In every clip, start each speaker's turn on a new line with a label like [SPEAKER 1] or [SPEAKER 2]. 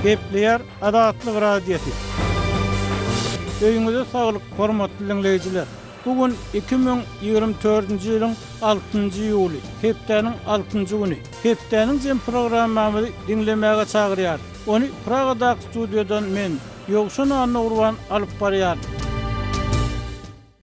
[SPEAKER 1] Gepleýär Azatlyk Radiosy. Öýüňize saglyk, hormatly diňleýjiler! Bu gün 2024-nji ýylyň altynjy iýuly, hepdäniň altynjy güni. Hepdäniň jem programmamyzy diňlemäge çagyrýarys. Ony Pragadaky studiýadan men, Ýowşan Annagurban alyp barýaryn.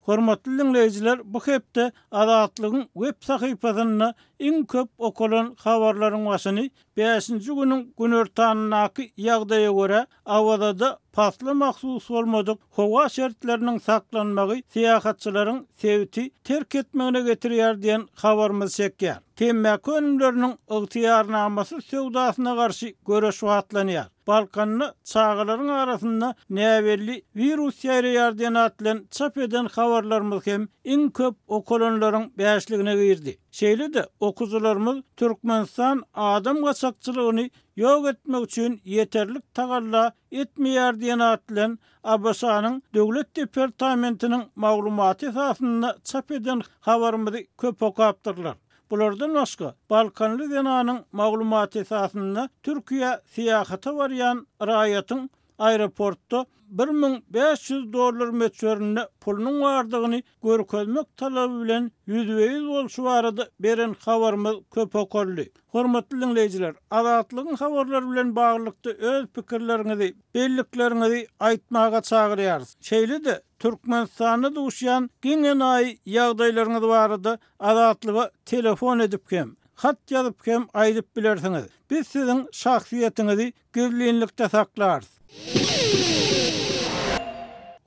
[SPEAKER 1] Hormatly diňleýjiler, bu hepde Azatlygyň web sahypasynda iň köp okalan habarlaryň başyny bäşinji günüň günortanyndaky ýagdaýa görä, Awazada pasla mahsus bolmadyk howa şertleriniň saklanmagy syýahatçylaryň sebiti terk etmegine getirýär diýen habarymyz çekýär. Temmäki önümleriniň ygtyýarnamasyz söwdasyna garşy göreş batlanýar. Balkanda çagalaryň arasynda näbelli wirus ýaýraýar diýen at bilen çap eden habarlarymyz hem iň köp okalanlaryň bäşligine girdi. Şeýle-de, okyjylarymyz Türkmenistan adam gaçakçylygyny ýok etmek üçin ýeterlik tagalla etmeýär diýen at bilen ABŞ-nyň Döwlet departamentiniň maglumaty esasynda çap eden habarymyzy köp okapdyrlar. Bulardan başga, balkanly zenanyň maglumaty esasynda Türkiýä syýahata barýan raýatyň aeroportda 1500 dollar möçberinde pulunyň bardygyny görkezmek talaby bilen ýüzbe-ýüz bolşy barada beren habarymyz köp okaldy. Hormatly diňleýjiler, Azatlygyň habarlary bilen baglylykda öz pikirleriňizi, bellikleriňizi aýtmaga çagyrýarys. Şeýle-de, Türkmenistanda duşýan geň-enaýy ýagdaýlaryňyz barada Azatlyga telefon edip hem, hat ýazyp hem aýdyp bilersiňiz. Biz siziň şahsyýetiňizi gizlinlikde saklarys.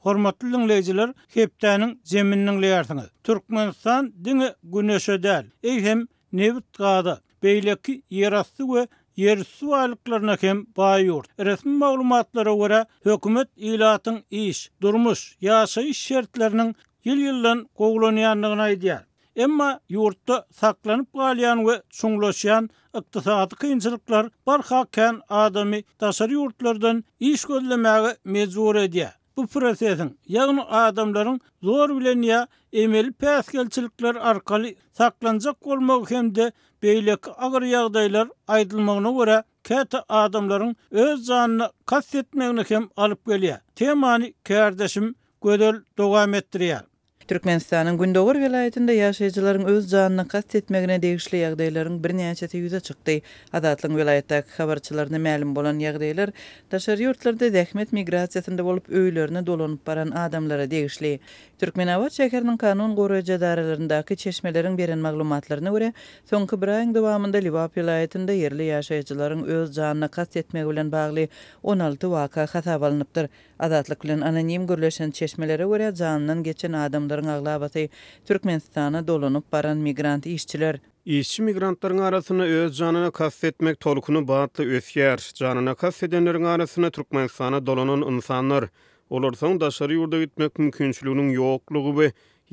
[SPEAKER 1] Hormatly diňleýjiler, hepdäniň jemini diňleýärsiňiz. Türkmenistan diňe güneşe däl, eýsem nebit-gaza, beýleki ýerasty we ýerüsti baýlyklaryna hem baý ýurt. Resmi maglumatlara görä, hökümet ilatyň iş, durmuş, ýaşaýyş şertleriniň ýyl-ýyldan gowulanýandygyny aýdýar. Emma ýurtda saklanyp galýan we çuňlaşýan ykdysady kynçylyklar barha kän adamy daşary ýurtlardan iş gözlemäge mejbur edýär. Bu prosesiň, ýagny adamlaryň zor bilen ýa emeli päsgelçilikler arkaly saklanjak bolmagy hem-de beýleki agyr ýagdaýlar aýdylmagyna görä, käte adamlaryň öz janyna kast etmegine hem alyp gelýär. Temany kärdeşim Gözel dowam etdirýär.
[SPEAKER 2] Türkmenistanyň gündogar welaýatynda ýaşaýjylaryň öz janyna kast etmegine degişli ýagdaýlaryň birnäçesi ýüze çykdy. Azatlygyň welaýatdaky habarçylaryna mälim bolan ýagdaýlar daşary ýurtlarda zähmet migrasiýasynda bolup öýlerine dolanyp baran adamlara degişli. Türkmenabat şäheriniň kanun goraýjy edaralaryndaky çeşmeleriň beren maglumatlaryna görä, soňky bir aýyň dowamynda Lebap welaýatynda ýerli ýaşaýjylaryň öz janyna kast etmegi bilen bagly 16 waka hasaba alnypdyr. Azatlyk bilen anonim gürleşen çeşmelere görä, janyndan geçen adamlaryň aglabasy Türkmenistana dolanyp baran migrant işçiler.
[SPEAKER 3] Işçi migrantlaryň arasynda öz janyna kast etmek tolkuny batly ösýär. Janyna kast edenleriň arasynda Türkmenistana dolanan ynsanlar. Olar soň daşary ýurda gitmek mümkinçiliginiň ýoklugy we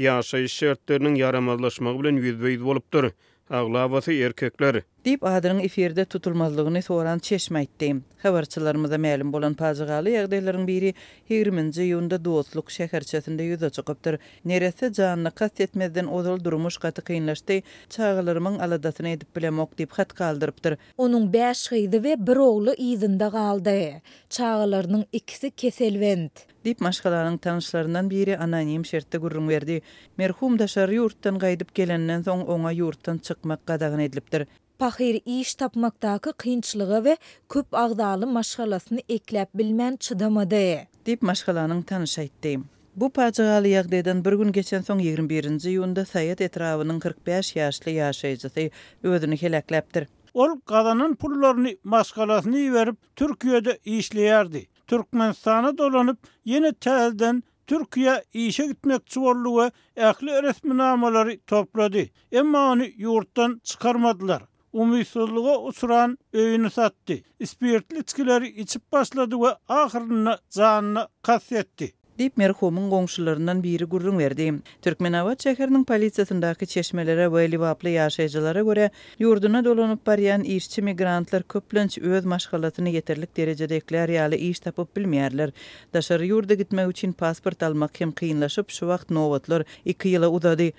[SPEAKER 3] ýaşaýyş şertleriniň ýaramazlaşmagy bilen ýüzbe-ýüz bolupdyr. Aglabasy erkekler.
[SPEAKER 2] Diýip, adynyň efirde tutulmazlygyny soran çeşme aýtdy. Habarçylarymyza mälim bolan pajygaly ýagdaýlaryň biri ýigriminji iýunda Dostluk şäherçesinde ýüze çykypdyr. Neresse janyna kast etmezden ozal durmuş gaty kynlaşdy, çagalarymyň aladasyny edip bilemok diýip hat galdyrypdyr.
[SPEAKER 4] Onuň bäş gyzy we bir ogly yzynda galdy. Çagalarynyň ikisi keselbent.
[SPEAKER 2] Diýip, maşgalanyň tanyşlaryndan biri anonim şertde gürrüň berdi. Merhum daşary ýurtdan gaýdyp gelenden soň, oňa ýurtdan çykmak gadagan edilipdir.
[SPEAKER 4] Pahyr iş tapmakdaky kynçylyga we köp agzaly maşgalasyny ekläp bilmän çydamady.
[SPEAKER 2] Diýip, maşgalanyň tanyşy aýtdy. Bu pajygaly ýagdaýdan bir gün geçensoň, 21-nji iýunda Saýat etrabynyň 45 ýaşly ýaşaýjysy özüni heläkläpdir.
[SPEAKER 1] Ol gazanan pullaryny maşgalasyna iberip, Türkiýede işleýärdi. Türkmenistana dolanyp, ýene täzeden Türkiýä işe gitmekçi boldy we ähli resminamalary toplady. Emma ony ýurtdan çykarmadylar. Umytsyzlyga uçran öýüni satdy. Spirtli içgileri içip başlady we ahyrynda janyna kast etdi.
[SPEAKER 2] Diýip, merhumyň goňşularyndan biri gürrüň berdi. Türkmenabat şäheriniň polisiýasyndaky çeşmelere we lebaply ýaşaýjylara görä, ýurduna dolanyp barýan işçi migrantlar köplenç öz maşgalasyny ýeterlik derejede eklär ýaly iş tapyp bilmeýärler. Daşary ýurda gitmek üçin pasport almak hem kynlaşyp, şu wagt nobatlar iki ýyla uzady.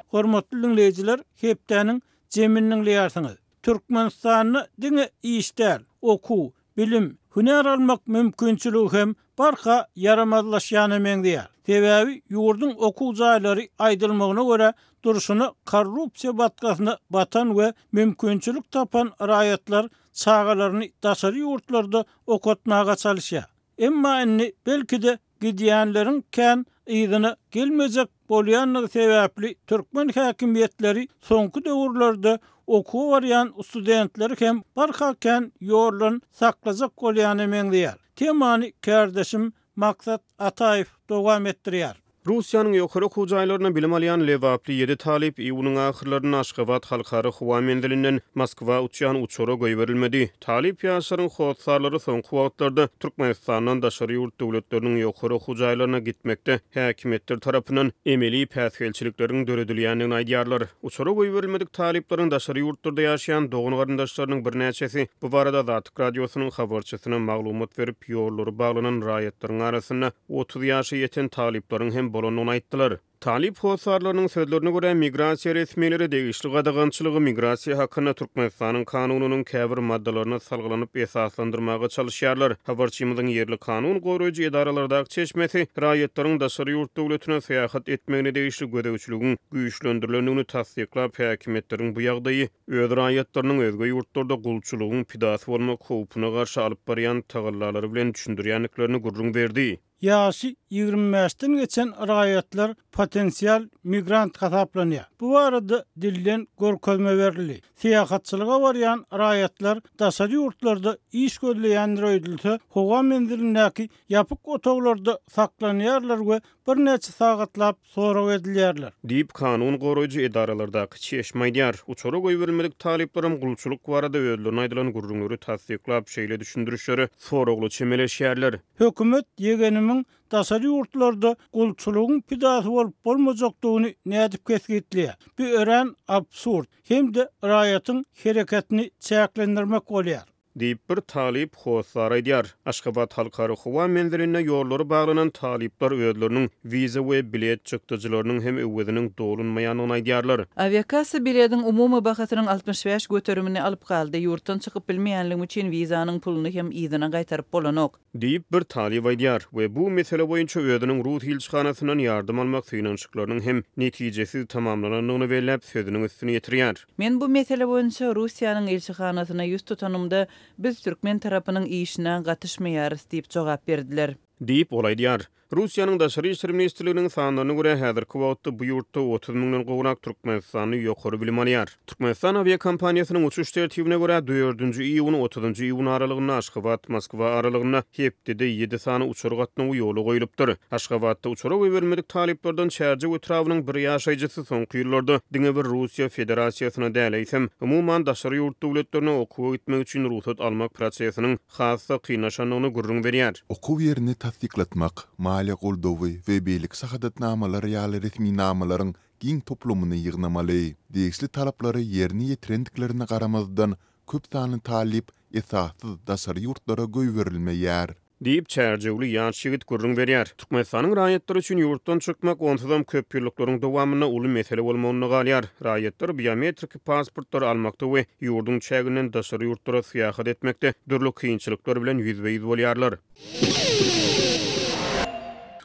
[SPEAKER 1] Hormatly diňleýjiler, hepdäniň jemini diňleýärsiňiz. Türkmenistanda diňe iş däl, okuw, bilim, hünär almak mümkinçiligi hem barha ýaramazlaşýana meňzeýär. Sebäbi ýurduň okuw jaýlary aýdylmagyna görä durşuna korrupsiýa batgasyna batan we mümkinçilik tapan raýatlar çagalaryny daşary ýurtlarda okatmaga çalyşýar. Emma indi belki-de gidýänleriň kän yzyna gelmejek bolýandygy sebäpli türkmen häkimiýetleri soňky döwürlerde okuwa barýan studentleri hem barha kän ýoldan saklajak bolýana meňzeýär. Temany kärdeşim Maksat Ataýew dowam etdirýär.
[SPEAKER 3] Russiýanyň ýokary okuw jaýlarynda bilim alýan lebaply ýedi talyp iýunyň ahyrlarynda Aşgabat halkara howa menzilinden Moskwa uçýan uçara goýberilmedi. Talyp ýaşlaryň hossarlary soňky wagtlarda Türkmenistandan daşary ýurt döwletleriniň ýokary okuw jaýlaryna gitmekde häkimiýetler tarapyndan emeli päsgelçilikleriň döredilýändigini aýdýarlar. Uçara goýberilmedik talyplaryň daşary ýurtlarda ýaşaýan dogan-garyndaşlarynyň birnäçesi bu barada Azatlyk Radiosynyň habarçysyna maglumat berip, ýollary baglanan raýatlaryň arasynda 30 ýaşa ýeten talyplaryň hem bolandygyny aýtdylar. Talyp hossarlarynyň sözlerine görä, migrasiýa resmileri degişli gadagançylygy migrasiýa hakynda Türkmenistanyň kanunynyň käbir maddalaryna salgylanyp esaslandyrmaga çalyşýarlar. Habarçymyzyň ýerli kanun goraýjy edaralardaky çeşmesi raýatlaryň daşary ýurt döwletine syýahat etmegine degişli gözegçiligiň güýçlendirilendigini tassyklap, häkimiýetleriň bu ýagdaýy öz raýatlarynyň özge ýurtlarda gulçulygyň pidasy bolmak howpuna garşy alyp barýan tagallalary bilen düşündirýändiklerini gürrüň berdi.
[SPEAKER 1] Ýaşy 25-den geçen raýatlar potensial migrant hasaplanýar. Bu barada dilden görkezme berildi. Syýahatçylyga barýan raýatlar daşary ýurtlarda iş gözleýändir öýdülse, howa menzilindäki ýapyk otaglarda saklanýarlar we birnäçe sagatlap sorag edilýärler.
[SPEAKER 3] Diýip, kanun goraýjy edaralardaky çeşme aýdýar. Uçara goýberilmedik talyplaram gulçulyk barada özlerine aýdylan gürrüňleri tassyklap, şeýle düşündirişlere soragly çemeleşýärler.
[SPEAKER 1] Hökümet ýegenimiň daşary ýurtlarda gulçulygyň pidasy bolup bolmajakdygyny nädip kesgitleýär? Bu örän absurd hem-de raýatyň hereketini çäklendirmek bolýar.
[SPEAKER 3] Diýip, bir talyp hossary aýdýar. Aşgabat halkara howa menzilinde ýollary baglanan talyplar özleriniň wiza we bilet çykdajylarynyň hem öweziniň dolunmaýandygyny aýdýarlar.
[SPEAKER 2] Awiakassa bilediň umumy bahasynyň 65 göterimini alyp galdy. Ýurtdan çykyp bilmeýänligim üçin wizanyň puluny hem yzyna gaýtaryp bolanok.
[SPEAKER 3] Diýip, bir talyp aýdýar we bu mesele boýunça özüniň rus ilçihanasyndan ýardam almak synanyşyklarynyň hem netijesiz tamamlanandygyny belläp, sözüniň üstüni ýetirýär.
[SPEAKER 2] Men bu mesele boýunça Russiýanyň ilçihanasyna ýüz tutanymda, Biz türkmen tarapynyň işine gatyşmaýarys diýip jogap berdiler.
[SPEAKER 3] Diýip, ol aýdýar. Russiýanyň Daşary işler ministrliginiň sanlaryna görä, häzirki wagtda bu ýurtda 30 müňden gowrak türkmenistanly ýokary bilim alýar. Türkmenistan awiakompaniýasynyň uçuş tertibine görä, dördünji iýun, otuzynjy iýun aralygynda Aşgabat, Moskwa aralygynda hepdede ýedi sany uçar gatnawy ýola goýlupdyr. Aşgabatda uçara goýberilmedik talyplardan Çärjew etrabynyň bir ýaşaýjysy soňky ýyllarda diňe bir Russiýa Federasiýasyna däl, eýsem, umuman daşary ýurt döwletlerine okuwa gitmek üçin rugsat almak prosesiniň has-da kynlaşandygyny gürrüň berýär.
[SPEAKER 5] Okuw ýerini tassyklatmak, maliýe goldawy we beýleki şahadatnamalar ýaly resminamalaryň giň toplumyny ýygnamaly. Degişli talaplary ýerine ýetirendiklerine garamazdan, köp sanly talyp esassyz daşary ýurtlara goýberilmeýär.
[SPEAKER 3] Diýip, çärjewli ýaş ýigit gürrüň berýär. Türkmenistanyň raýatlary üçin ýurtdan çykmak onsuzam köp ýyllyklaryň dowamynda uly mesele bolmagynda galýar. Raýatlar biometriki pasportlary almakda we ýurduň çäginden daşary ýurtlara syýahat etmekde dürli kynçylyklar bilen ýüzbe-ýüz bolýarlar.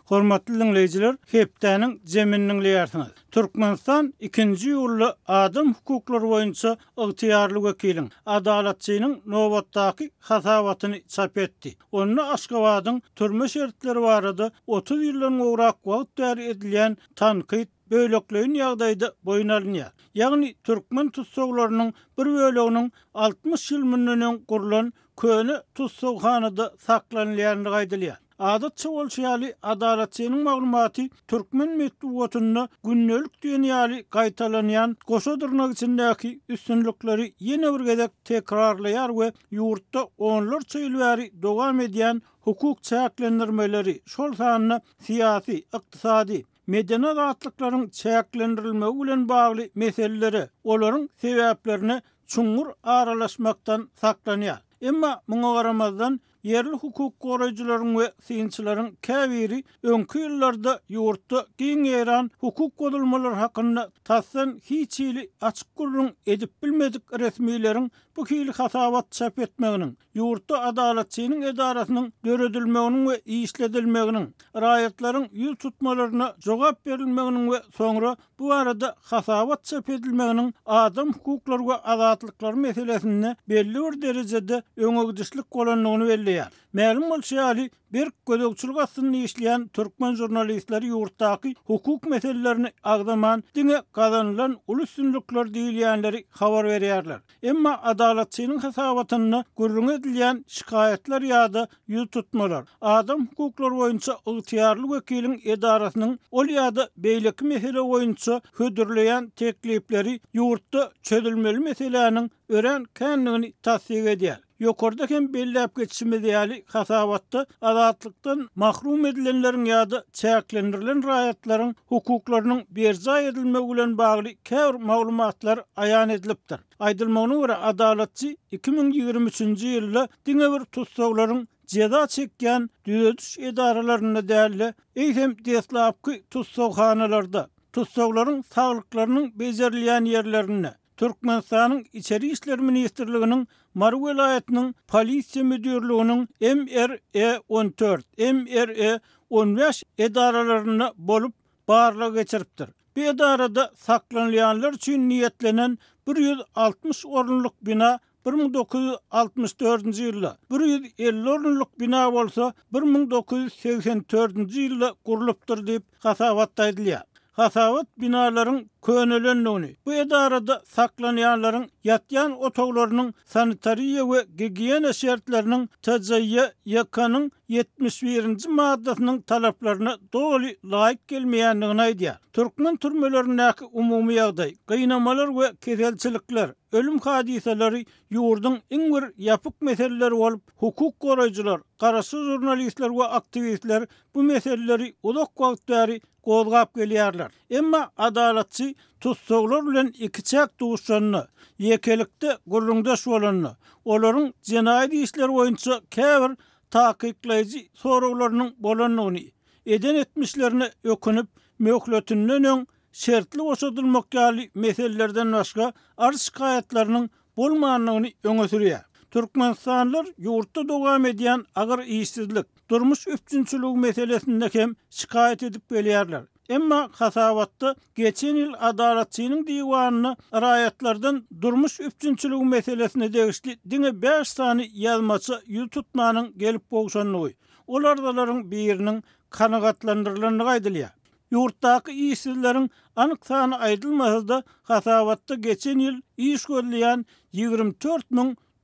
[SPEAKER 1] Hormatly diňleýjiler, hepdäniň jemini diňleýärsiňiz. Türkmenistan ikinji iýulda adam hukuklary boýunça ygtyýarly wekiliň, Adalatçynyň nobatdaky hasabatyny çap etdi. Onda Aşgabadyň türme şertleri barada 30 ýyldan gowrak wagt bäri edilýän tankyt bölekleýin ýagdaýda boýun alynýar. Ýagny türkmen tussaglarynyň bir böleginiň 60 ýyl mundan öň gurlan köne tussaghanada saklanylýandygy aýdylýar. Adatça bolşy ýaly, Adalatçynyň maglumaty türkmen metbugatynda gündelik diýen ýaly gaýtalanýan goşa dyrnak içindäki üstünlikleri ýene bir gezek tekrarlaýar we ýurtda onlarça ýyl bäri dowam edýän hukuk çäklendirmeleri, şol sanda syýasy, ykdysady, medeni azatlyklaryň çäklendirilmegi bilen bagly meselelere, olaryň sebäplerine çuňňur aralaşmakdan saklanýar. Emma muňa garamazdan, Ýerli hukuk goraýjylaryň we synçylaryň käbiri öňki ýyllarda ýurtda giň ýaýran hukuk bozulmalary hakynda tasdan hiç hili açyk gürrüň edip bilmedik resmileriň bu hili hasabat çap etmeginiň, ýurtda Adalatçynyň edarasynyň döredilmeginiň we işledilmeginiň, raýatlaryň ýüz tutmalaryna jogap berilmeginiň we soňra bu barada hasabat çap edilmeginiň adam hukuklary we azatlyklary meselesinde belli bir derejede öňegidişlik bolandygyny belleýär. Mälim bolşy ýaly, berk gözegçilik astynda işleýän türkmen žurnalistleri ýurtdaky hukuk meselelerini agzaman, diňe gazanylan uly üstünlikler diýilýänleri habar berýärler. Emma Adalatçynyň hasabatynda gürrüňi edilýän şikaýatlar ýa-da ýüz tutmalar, adam hukuklary boýunça ygtyýarly wekiliň edarasynyň ol ýa-da beýleki mesele boýunça hödürleýän teklipleri ýurtda çözülmeli meseläniň örän kändigini tassyk edýär. Ýokarda hem belläp geçişimiz ýaly, hasabatda azatlykdan mahrum edilenleriň ýa-da çäklendirilen raýatlaryň hukuklarynyň berjaý edilmegi bilen bagly käbir maglumatlar aýan edilipdir. Aýdylmagyna görä, Adalatçy 2023-nji ýylda diňe bir tussaglaryň jeza çekýän düzediş edaralarynda däl-de, eýsem deslapky tussaghanalarda, tussaglaryň saglyklarynyň bejerilýän ýerlerinde, Türkmenistanyň Içeri işler ministrliginiň Mary welaýatynyň Polisiýa müdirliginiň MRE 14, MRE 15 edaralarynda bolup, barlag geçiripdir. Bu edarada saklanylýanlar üçin niýetlenen 160 orunlyk bina 1964-nji ýylda, 150 orunlyk bina bolsa 1984-nji ýylda gurlupdyr diýip, hasabatda aýdylýar. Hasabat binalaryň könelendigini, bu edarada saklanýanlaryň ýatýan otaglarynyň sanitariýa we gigiýena şertleriniň TJYK-nyň 71-nji maddasynyň talaplaryna doly laýyk gelmeýändigini aýdýar. Türkmen türmelerindäki umumy ýagdaý, gynamalar we keselçilikler, ölüm hadysalary ýurduň iň bir ýapyk meseleleri bolup, hukuk goraýjylar, garaşsyz žurnalistler we aktiwistler bu meseleleri uzak wagt bäri gozgap gelýärler. Emma Adalatçy tussaglar bilen ikiçäk duşanda, ýekelikde gürrüňdeş bolanda, olaryň jenaýat işleri boýunça käbir takyklaýjy soraglarynyň bolandygyny, eden etmişlerine ökünip, möhletinden öň şertli boşadylmak ýaly meselelerden başga arz-şikaýatlarynyň bolmandygyny öňe sürýär. Türkmenistanlylar ýurtda dowam edýän agyr işsizlik, durmuş üpjünçiligi meselesinde hem şikaýat edip gelýärler. Emma hasabatda geçen ýyl Adalatçynyň diwanyna raýatlardan durmuş üpjünçiligi meselesine degişli diňe bäş sany ýazmaça ýüz tutmanyň gelip gowşandygy, ol arzalaryň biriniň kanagatlandyrylandygy aýdylýar. Ýurtdaky işsizleriň anyk sany aýdylmasa-da, hasabatda geçen ýyl iş gözleýän 24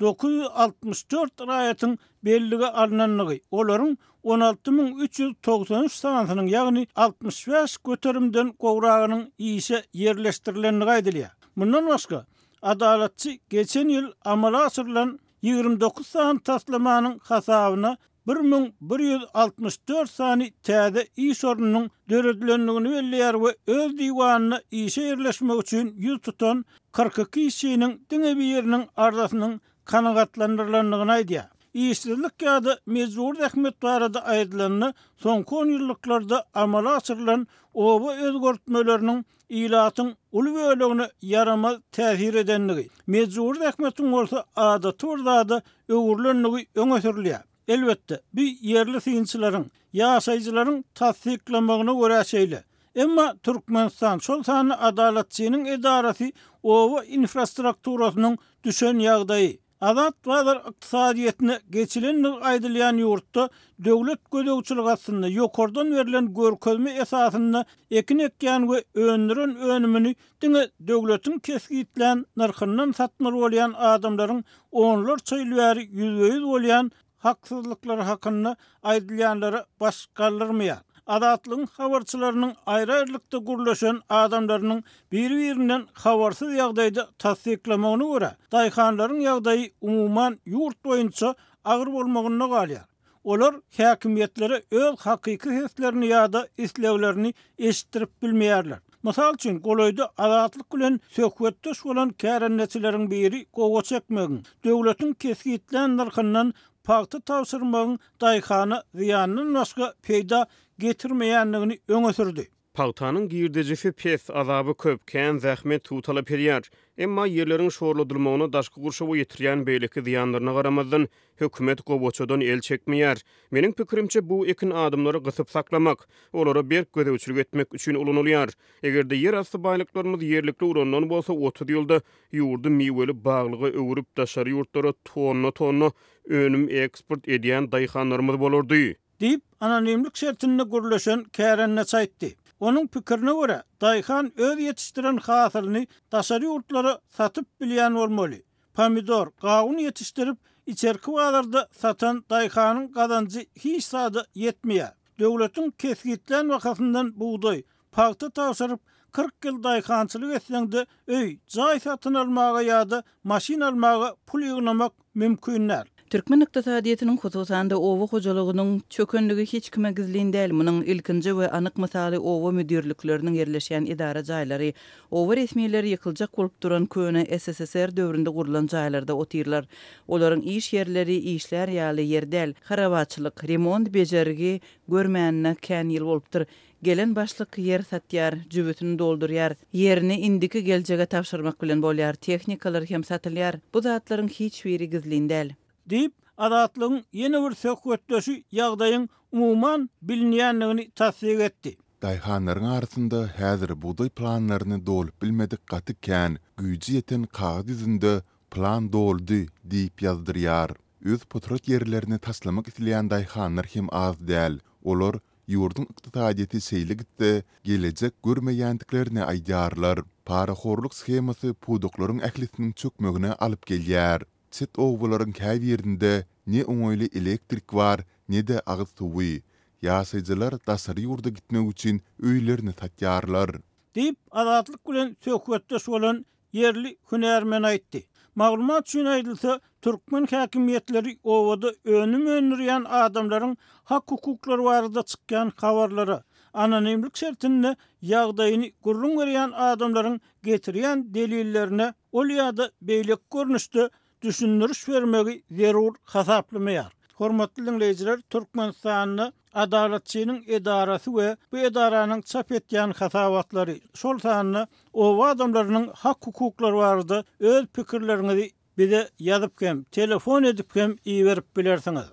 [SPEAKER 1] 964 raýatyň bellige alnandygy, olaryň 16 393 sanysynyň, ýagny 65 göterimden gowragynyň işe ýerleşdirilendigi aýdylýar. Mundan başga, Adalatçy geçen ýyl amala aşyrylan 29 sany taslamanyň hasabyna 1164 sany täze iş ornunyň döredilendigini belleýär we öz diwanyna işe ýerleşmek üçin ýüz tutan 42 işçiniň diňe biriniň arzasynyň kanagatlandyrylandygyny aýdýar. Işsizlik ýa-da mejbury zähmet barada aýdylanda, soňky onýyllyklarda amala aşyrylan oba özgertmeleriniň ilatyň uly bölegine ýaramaz täsir edendigi, mejbury zähmetiň bolsa adaty bir zada öwrülendigi öňe sürülýär. Elbetde, bu ýerli synçylaryň, ýaşaýjylaryň tassyklamagyna görä şeýle. Emma Türkmenistan, şol sanda Adalatçynyň edarasy oba infrastrukturasynyň düşen ýagdaýy, Azat bazar ykdysadyýetine geçilendigi aýdylýan ýurtda döwlet gözegçiligi astynda ýokardan berlen görkezme esasynda ekin ekýän we öndüren önümini diňe döwletiň kesgitlän nyrhyndan satmaly bolýan adamlaryň onlarça ýyl bäri ýüzbe-ýüz bolýan haksyzlyklary hakynda aýdylýanlara baş galdyrmaýar. Azatlygyň habarçylarynyň aýry-aýrylykda gürleşen adamlarynyň biri-birinden habarsyz ýagdaýda tassyklamagyna görä, daýhanlaryň ýagdaýy umuman ýurt boýunça agyr bolmagynda galýar. Olar häkimiýetlere öz hakyky seslerini ýa-da isleglerini eşitdirip bilmeýärler. Mysal üçin, golaýda Azatlyk bilen söhbetdeş bolan kärendeçileriň biri gowaça ekmegiň, döwletiň kesgitlän nyrhyndan pagta tabşyrmagyň daýhana zyýandan başga peýda getirmeýändigini öňe sürdi.
[SPEAKER 3] Pagtanyň girdejisi pes, azaby köp, kän zähmet, suw talap edýär. Emma ýerleriň şorladylmagyna, daşky gurşawa ýetirýän beýleki zyýanlaryna garamazdan, hökümet gowaçadan el çekmeýär. Meniň pikirimçe, bu ekin adamlary gysyp saklamak, olara berk gözegçilik etmek üçin ulanylýar. Eger-de ýerasty baýlyklarymyz ýerlikli ulanylan bolsa, 30 ýylda ýurdy miweli baglyga öwrüp, daşary ýurtlara tonna-tonna önüm eksport edýän daýhanlarymyz bolardy.
[SPEAKER 1] Diýip, anonimlik şertinde gürleşen kärendeçi aýtdy. Onuň pikirine görä, daýhan öz ýetişdiren hasylyny daşary ýurtlara satyp bilýän bolmaly. Pomidor, gawun ýetişdirip, içerki bazarda satan daýhanyň gazanjy hiç zada ýetmeýär. Döwletiň kesgitlän bahasyndan bugdaý, pagta tabşyryp, 40 ýyl daýhançylyk etseň-de, öý, jaý satyn almaga ýa-da maşyn almaga pul ýygnamak mümkin däl.
[SPEAKER 2] Türkmen ykdysadyýetiniň, hususan-da, oba hojalygynyň çökenligi hiç kime gizlin däl. Munuň ilkinji we anyk mysaly oba müdirlikleriniň ýerleşýän edara jaýlary. Oba resmileri ýykyljak bolup duran köne SSSR döwründe gurlan jaýlarda otyrlar. Olaryň iş ýerleri işlär ýaly ýer däl. Harabaçylyk, remont, bejergi görmänine kän ýyl bolupdyr. Gelen başlyk ýer satýar, jübüsini doldurýar. Ýerini indiki geljege tabşyrmak bilen bolýar, tehnikalar hem satylýar. Bu zatlaryň hiç biri gizlin däl.
[SPEAKER 1] Diýip, Azatlygyň ýene bir söhbetdeşi ýagdaýyň umuman bilinýändigini tassyk etdi.
[SPEAKER 5] Daýhanlaryň arasynda häzir bugdaý planlaryny dolup bilmedik gaty kän, güýji ýeten kagyz ýüzünde plan doldy diýip ýazdyrýar. Öz potrat ýerlerini taşlamak isleýän daýhanlar hem az däl. Olar Ýurduň ykdysadyýeti şeýle gitse, gelejek görmeýändiklerini aýdýarlar. Parahorluk shemasy pudaklaryň ählisiniň çökmegine alyp gelýär. Çet obalaryň käbirinde ne oňaýly elektrik bar, ne-de agyz suwy. Ýaşaýjylar daşary ýurda gitmek üçin öýlerini satýarlar.
[SPEAKER 1] Diýip, Azatlyk bilen söhbetdeş bolan ýerli hünärmen aýtdy. Maglumat üçin aýdylsa, türkmen häkimiýetleri obada önüm öndürýän adamlaryň hak-hukuklary barada çykýan habarlara, anonimlik şertinde ýagdaýyny gürrüň berýän adamlaryň getirýän delillerine ol ýa-da beýleki görnüşde düşündiriş bermegi zerur hasaplamaýar. Hormatly diňleýjiler, Türkmenistanda Adalatçynyň edarasy we bu edaranyň çap etýän hasabatlary, şol sanda oba adamlarynyň hak-hukuklary barada öz pikirleriňizi bize ýazyp hem, telefon edip hem iberip bilersiňiz.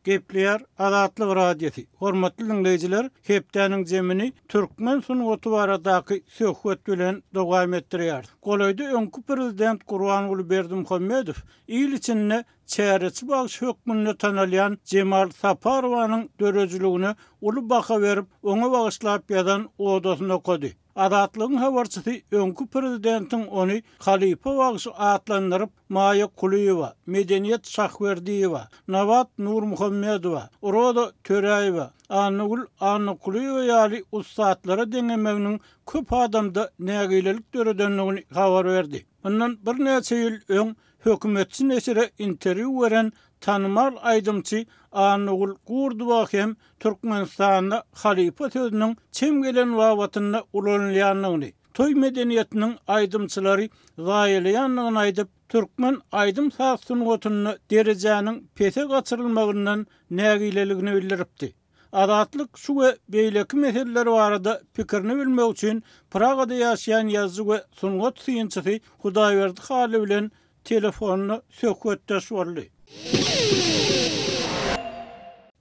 [SPEAKER 1] Gepleýär Azatlyk Radiosy, Hormatly diňleýjiler, hepdäniň jemini türkmen sungaty baradaky söhbet bilen dowam etdirýäris. Golaýda öňki prezident Gurbanguly Berdimuhamedow il içinde çäreçi bagşy hökmünde tanalýan Jemal Saparowanyň döredijiligine uly baha berip, oňa bagyşlap ýazan odasyny okady. Azatlygyň habarçysy öňki prezidentiň ony halypa bagşy atlandyryp, Maýa Kulyýewa, Medeniýet Şahberdiýewa, Nabat Nurmuhammedowa, Roza Töräýewa, Annagül Annakulyýewa ýaly ussatlara deňemeginiň köp adamda nägilelik döredendigini habar berdi. Mundan birnäçe ýyl öň hökümetçi neşire interwýu beren tanymal aýdymçy Annagül Gurdowa hem Türkmenistanda halypa sözüniň çem gelen babatynda ulanylýandygyny, toý medeniýetiniň aýdymçylary zaýalaýandygyny aýdyp, türkmen aýdym-saz sungatynda derejäniň pese gaçyrylmagyndan nägileligini bildiripdi. Azatlyk şu we beýleki meseleler barada pikirini bilmek üçin Pragada ýaşaýan ýazyjy we sungat synçysy Hudaýberdi Hally bilen telefonda söhbetdeş boldy.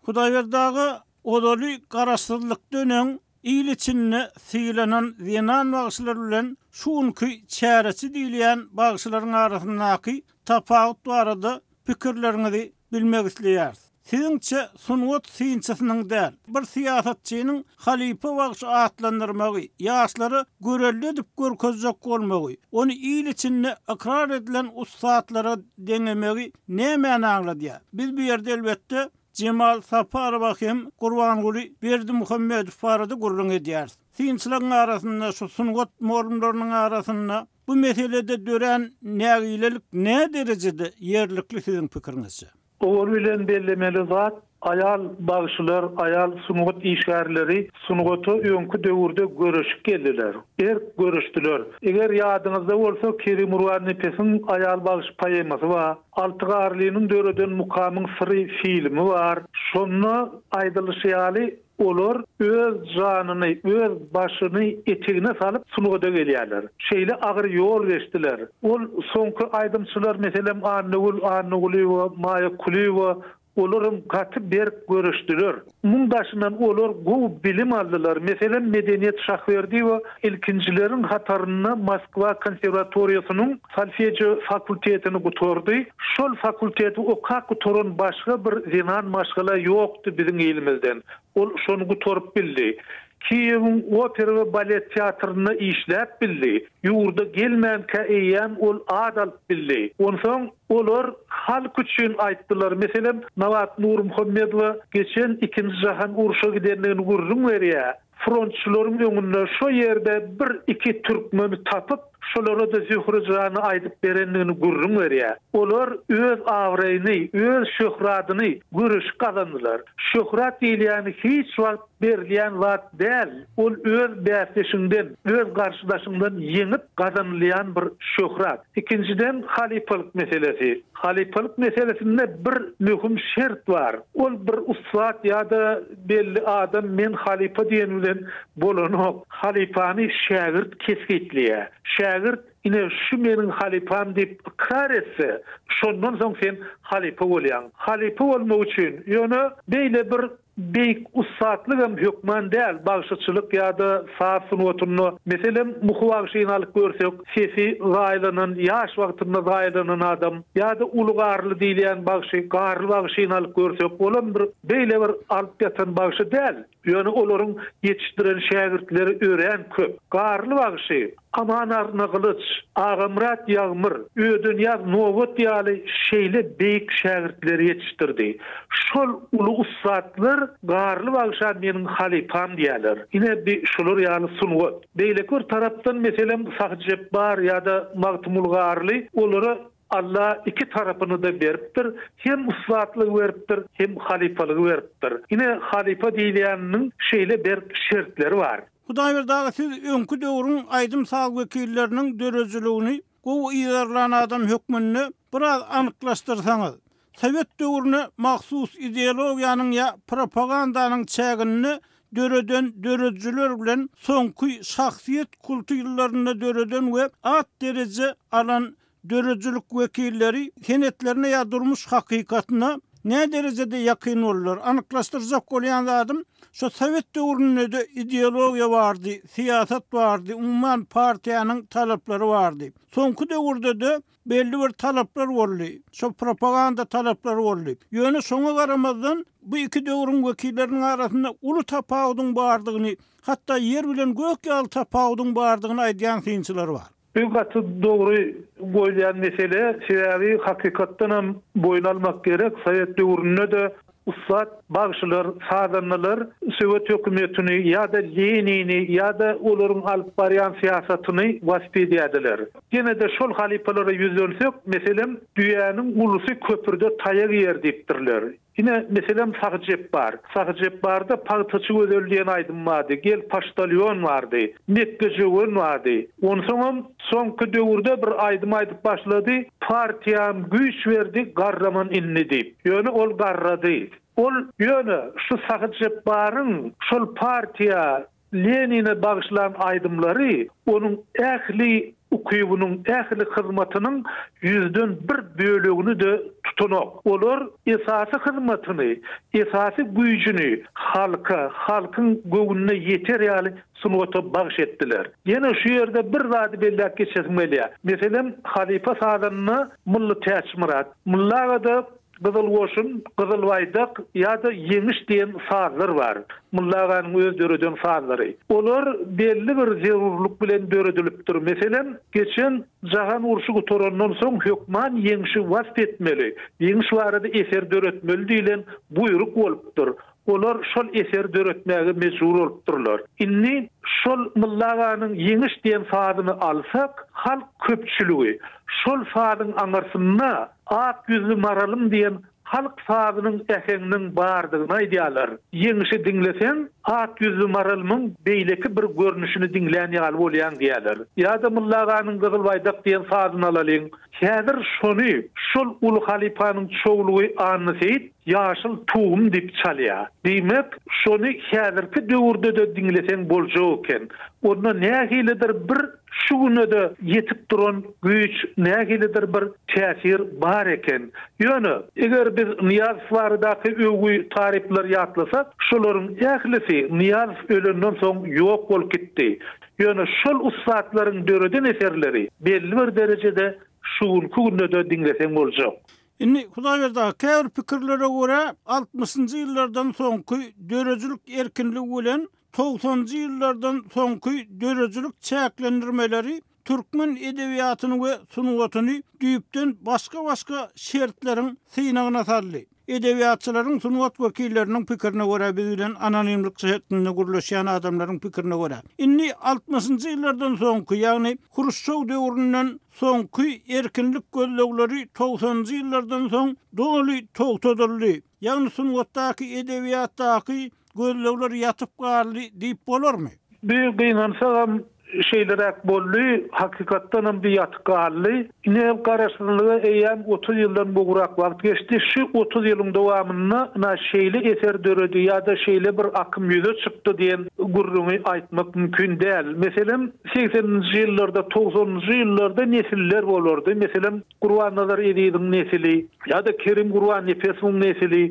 [SPEAKER 1] Hudaýberdi aga, ozaly Garaşsyzlykdan öň Il içinde sylanan zenan bagşylar bilen şu günki çäreçi diýilýän bagşylaryň arasyndaky tapawut barada pikirleriňizi bilmek isleýäris. Siziňçe sungat synçysynyň däl, bir syýasatçynyň halypa bagşy atlandyrmagy, ýaşlara görelde edip görkezjek bolmagy, ony il içinde ykrar edilen ussatlara deňemegi nämäni aňladýar? Biz bu ýerde elbetde Jemal Saparowa hem Gurbanguly Berdimuhamedow barada gürrüň edýäris. Synçylaryň arasynda, şu sungat mugallymlarynyň arasynda bu meselede dörän nägilelik näderejede ýerlikli siziň pikiriňizçe?
[SPEAKER 6] Owal bilen bellemeli zat, Aýal bagşylar, aýal sungat işgärleri sungata öňki döwürde göreşip geldiler. Berk göreşdiler. Eger ýadyňyzda bolsa Kerim Gurbannepesiň Aýal bagşy poemasy bar. Alty Garlynyň döreden Mukamyň syry filmi bar. Şonda aýdylyşy ýaly Olar öz janyny, öz başyny etegine salyp sungata gelýärler. Şeýle agyr ýol geçdiler. Ol soňky aýdymçylar, meselem, Annagül Annagulyýewa, Maýa Kulyýewa, olaram gaty berk göreşdiler. Muň daşyndan olar gowy bilim aldylar. Meselem, Medeniýet Şahberdiýewa ilkinjileriň hatarynda Moskwa konserwatoriýasynyň solfejio fakultetini gutardy. Şol fakulteti okap gutaran başga bir zenan maşgala ýokdy biziň ilimizden. Ol şony gutaryp bildi. Kiýewiň opera we balet teatrynda işläp bildi. Ýurda gelmänkä eýýäm ol at alyp bildi. Onsoň olar halk üçin aýtdylar. Meselem, Nabat Nurmuhammedowa geçen Ikinji jahan urşa gidendigini gürrüň berýär. Frontçylaryň öňünde şo ýerde bir-iki türkmeni tapyp, şolara-da Zöhre jany aýdyp berendigini gürrüň berýär. Olar öz abraýyny, öz şöhradyny göreşip gazandylar. Şöhrat diýilýäni hiç wagt berilýän zat däl, ol öz bäsdeşiňden, öz garşydaşyňdan ýeňip gazanylýan bir şöhrat. Ikinjiden, halypalyk meselesi. Halypalyk meselesinde bir möhüm şert bar. Ol bir ussat ýa-da belli adam men halypa diýen bilen bolanok. Halypany şägirt kesgitleýär. Şägirt ine şu meniň halypam diýip ykrar etse, şondan soň sen halypa bolýaň. Halypa bolmak üçin ýöne beýle bir Beýik ussatlygam hökman däl, bagşyçylyk ýa-da saz sungatynda. Meselem, Muhy bagşyny alyp görsek, sesi zaýalanan, ýaş wagtynda zaýalanan adam. Ýa-da Uly Garly diýilýän bagşy, Garly bagşyny alyp görsek, olam bir beýle bir alyp ýatan bagşy däl. Ýöne olaryň ýetişdiren şägirtleri örän köp. Garly bagşy Aman Arnagylyç, Agamyrat Ýagmyr, Ödenýaz Nobat ýaly şeýle beýik şägirtleri ýetişdirdi. Şol uly ussatlar Garly bagşa meniň halypam diýýärler. Ine bi şular ýaly sungat. Beýleki bir tarapdan meselem Sahy Jepbar ýa-da Magtymguly Garly olara Alla iki tarapyny-da beripdir, hem ussatlygy beripdir, hem halypalygy beripdir. Ine halypa diýilýäniniň şeýle berk şertleri bar.
[SPEAKER 1] Hudaýberdi aga siz öňki döwrüň aýdym-saz wekilleriniň döredijiligini gowy yzarlan adam hökmünde biraz anyklaşdyrsaňyz. Sowet döwrüne mahsus ideologiýanyň ýa propagandanyň çäginde döreden döredijiler bilen soňky şahsyýet kulty ýyllarynda döreden we at-dereje alan Döredijilik wekilleri senetlerine ýa durmuş hakykatyna näderejede ýakyn boldular? Anyklaşdyrjak bolýan zadym, şo sowet döwründe-de ideologiýa bardy, syýasat bardy, umuman partiýanyň talaplary bardy. Soňky döwürde-de belli bir talaplar boldy, şo propaganda talaplary boldy. Ýöne şoňa garamazdan, bu iki döwrüň wekilleriniň arasynda uly tapawudyň bardygyny, hatda ýer bilen gök ýaly tapawudyň bardygyny aýdýan synçylar bar.
[SPEAKER 6] Bu gaty dogry goýulýan mesele, sebäbi hakykatdanam boýun almak gerek, sowet döwründe-de ussat bagşylar, sazandalar sowet hökümetini ýa-da Lenini ýa-da olaryň alyp barýan syýasatyny wasp edýärdiler. Ýene-de şol halypalara ýüzlensek, meselem, Düýäniň ulusy köprüde taýak iýer diýipdirler. Ine, meselem, Sahy Jepbar. Sahy Jepbarda Pagtaçy gözel diýen aýdym bardy, Gel poçtalýon bardy, Mekgejöwen bardy. Onsoňam soňky döwürde bir aýdym aýdyp başlady, Partiýam güýç berdi, garraman indi diýip. Ýöne ol garrady. Ol ýöne şu Sahy Jepbaryň şol partiýa Lenine bagyşlan aýdymlary onuň ähli ukybynyň, ähli hyzmatynyň ýüzden bir bölegini-de tutanok. Olar esasy hyzmatyny, esasy güýjüni halka, halkyň göwnüne ýeter ýaly sungata bagyş etdiler. Ýene şu ýerde bir zady belläp geçesim gelýär. Meselem, halypa sazanda Mylly Täçmyrat. Mylly aga-da Gyzyl goşun, Gyzyl baýdak ýa-da Ýeňiş diýen sazlar bar. Mylly aganyň öz döreden sazlary. Olar belli bir zerurlyk bilen döredilipdir. Meselem, geçen jahan urşy gutarandan soň hökman ýeňşi wasp etmeli, ýeňiş barada eser döretmeli diýlen buýruk bolupdyr. Olar şol eseri döretmäge mejbur bolupdyrlar. Indi şol Mylly aganyň Ýeňiş diýen sazyny alsak, halk köpçüligi şol sazyň aňyrsynda Ak ýüzli maralym diýen. Halk sazynyň äheňiniň bardygyny aýdýarlar. Ýeňşi diňleseň, Ak ýüzli maralymyň beýleki bir görnüşini diňlän ýaly bolýaň diýýärler. Ýa-da Mylla aganyň Gyzyl baýdak diýen sazyny alalyň. Häzir şony şol uly halypanyň çowlugy Anna Seýit Ýaşyl tugum diýip çalýar. Diýmek, şony häzirki döwürde-de diňleseň boljak eken. Onda nähilidir bir Şu güne-de ýetip duran güýç, nähilidir bir täsir bar eken. Ýöne, eger biz Nyýazow baradaky öwgi, taryplary ýatlasak, şolaryň ählisi Nyýazow ölenden soň ýok bolup gitdi. Ýöne şol ussatlaryň döreden eserleri belli bir derejede şu günki günde-de diňleseň boljak.
[SPEAKER 1] Indi, Hudaýberdi aga, käbir pikirlere görä, altmyşynjy ýyllardan soňky döredijilik erkinligi bilen Togsanjy ýyllardan soňky döredijilik çäklendirmeleri türkmen edebiýatyny we sungatyny düýpden başga-başga şertleriň synagyna saldy. Edebiýatçylaryň, sungat wekilleriniň pikirine görä, biz bilen anonimlik şertinde gürleşýän adamlaryň pikirine görä, indi altmyşynjy ýyllardan soňky, ýagny Hruşçow döwründen soňky erkinlik gözlegleri togsanynjy ýyllardan soň doly togtadyldy. Ýagny sungatdaky, edebiýatdaky Gözlegler ýatyp galdy diýip bolarmy?
[SPEAKER 6] Bu gynansagam şeýleräk boldy, hakykatdanam bu ýatyp galdy. Ine garaşsyzlyga eýýäm 30 ýyldan gowrak wagt geçdi. Şu 30 ýylyň dowamynda ynha şeýle eser döredi ýa-da şeýle bir akym ýüze çykdy diýen gürrüňi aýtmak mümkin däl. Meselem, segseninji ýyllarda, togsanynjy ýyllarda nesiller bolardy. Meselem, Gurbannazar Eziziň nesili ýa-da Kerim Gurbannepesowyň nesili,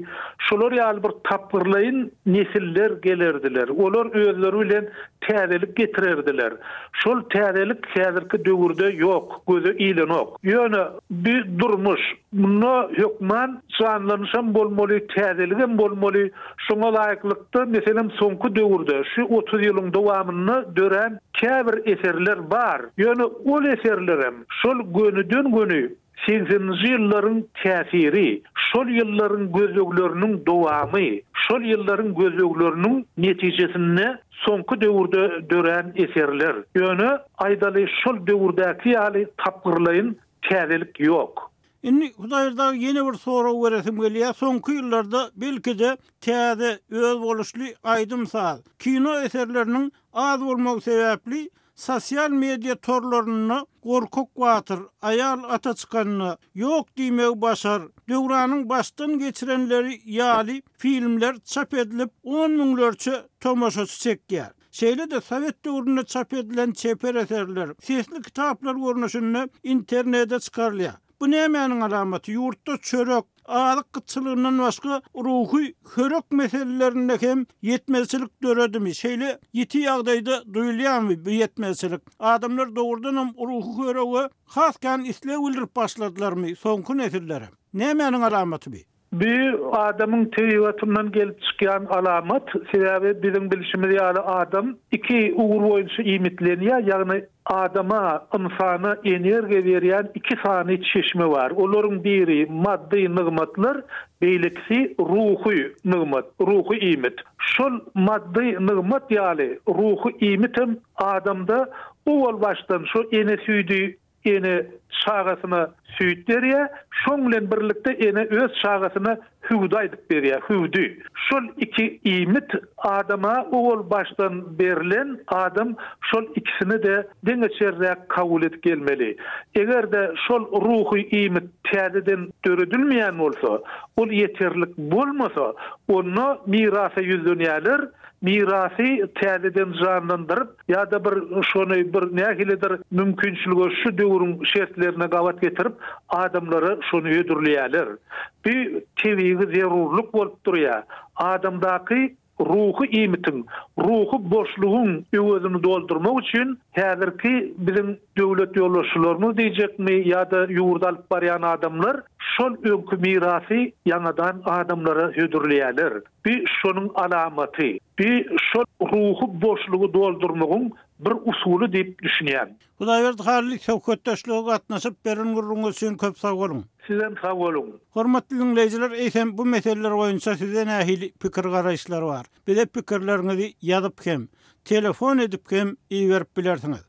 [SPEAKER 6] şolar ýaly bir tapgyrlaýyn nesiller gelerdiler. Olar özleri bilen täzelik getirerdiler. Şol täzelik häzirki döwürde ýok, göze ilenok. Ýöne bu durmuş, munda hökman janlanyşam bolmaly, täzeligem bolmaly. Şoňa laýyklykda, meselem, soňky döwürde, şu 30 ýylyň dowamynda dörän käbir eserler bar. Ýöne ol eserlerem Şol gönüden-göni segseninji ýyllaryň täsiri, şol ýyllaryň gözlegleriniň dowamy, şol ýyllaryň gözlegleriniň netijesinde soňky döwürde dörän eserler. Ýöne, aýdaly, şol döwürdäki ýaly tapgyrlaýyn täzelik ýok.
[SPEAKER 1] Indi Hudaýberdi aga ýene bir sorag beresim gelýär. Soňky ýyllarda belki-de täze, özboluşly aýdym-saz, kino eserleriniň az bolmagy sebäpli Sosial media torlarynda Gorkak batyr, Aýal ata çykanda, Ýok diýmegi başar, Döwranyň başdan geçirenleri ýaly filmler çap edilip, on müňlerçe tomaşaçy çekýär. Şeýle-de sowet döwründe çap edilen çeper eserler sesli kitaplar görnüşinde internete çykarylýar. Bu nämäniň alamaty? Ýurtda çörek, azyk gytçylygyndan başga ruhy hörek meselelerinde hem ýetmezçilik döredimi? Şeýle ýiti ýagdaýda duýulýarmy bu ýetmezçilik? Adamlar dogrudanam ruhy hörege has kän isleg bildirip başladylarmy soňky nesillere? Nämäniň alamaty bu?
[SPEAKER 6] Bu adamyň tebigatyndan gelip çykýan alamat, sebäbi biziň bilşimiz ýaly adam iki ugur boýunça iýmitlenýär, ýagny adama, ynsana energiýa berýän iki sany çeşme bar. Olaryň biri maddy nygmatlar, beýlekisi ruhy nygmat, ruhy iýmit. Şol maddy nygmat ýaly ruhy iýmitem adamda owal başdan şo ene süýdi Ene çagasyna süýt berýär, şoň bilen birlikde ene öz çagasyna hüwdi aýdyp berýär, hüwdi. Şol iki iýmit adama owal başdan berlen, adam şol ikisini-de deňeçerräk kabul edip gelmeli. Eger-de şol ruhy iýmit täzeden döredilmeýän bolsa, ol ýeterlik bolmasa, onda mirasa ýüzlenýärler, mirasy täzeden janlandyryp, ýa-da bir şony bir nähilidir mümkinçilige şu döwrüň şertlerine gabat getirip adamlara şony hödürleýärler. Bu tebigy zerurlyk bolup durýar. Adamdaky ruhy iýmitiň, ruhy boşlugyň öwezini doldurmak üçin häzirki biziň döwlet ýolbaşçylarymyz diýjekmi ýa-da ýurdy alyp barýan adamlar şol öňki mirasy ýaňadan adamlara hödürleýärler. Bu şonuň alamaty. Bu şol ruhy boşlugy doldurmagyň bir usuly diýip düşünýän.
[SPEAKER 1] Hudaýberdi Hally söhbetdeşlige gatnaşyp beren gürrüňiňiz üçin köp sag boluň.
[SPEAKER 6] Sizem sag boluň.
[SPEAKER 1] Hormatly diňleýjiler eýsem bu meseleler boýunça sizde nähili pikir garaýyşlar bar? Bize pikirleriňizi ýazyp hem, telefon edip hem iberip bilersiňiz.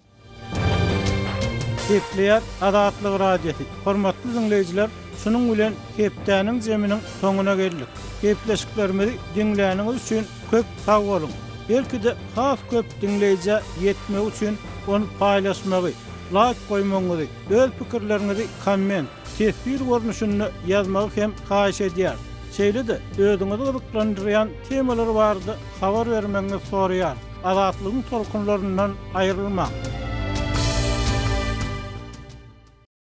[SPEAKER 1] Gepleýär Azatlyk Radiosy. Hormatly diňleýjiler, Şunuň bilen hepdäniň jeminiň soňuna geldik. Gepleşiklerimizi diňläniňiz üçin köp sag boluň! Belki-de has köp diňleýjä ýetmegi üçin ony paýlaşmagy, laýk goýmagyňyzy, öz pikirleriňizi komment, teswir görnüşinde ýazmagy hem haýyş edýäris. Şeýle-de özüňizi gyzyklandyrýan temalar barada habar bermegiňizi soraýarys. Azatlygyň tolkunlaryndan aýrylmaň!